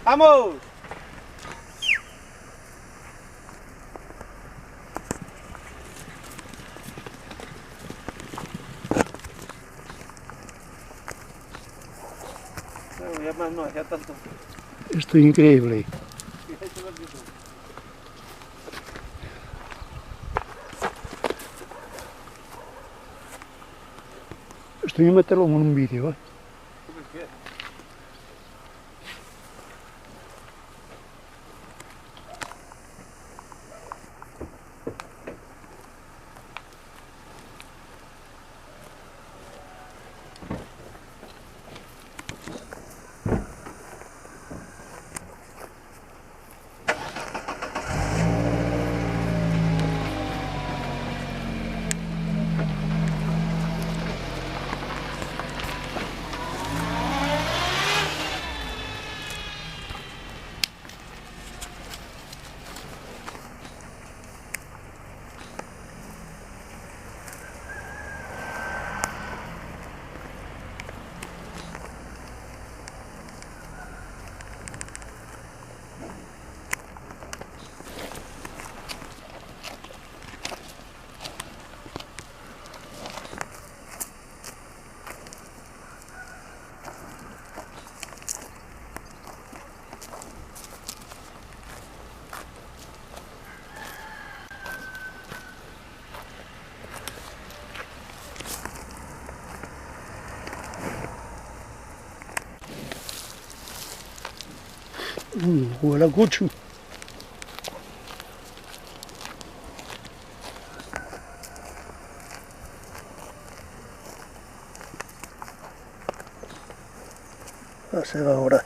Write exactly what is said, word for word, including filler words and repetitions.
¡Vamos! No, ya más no, ya tanto. Esto es increíble. Esto hay que meterlo en un vídeo, ¿eh? Mm, huele a cuchu. A ser ahora.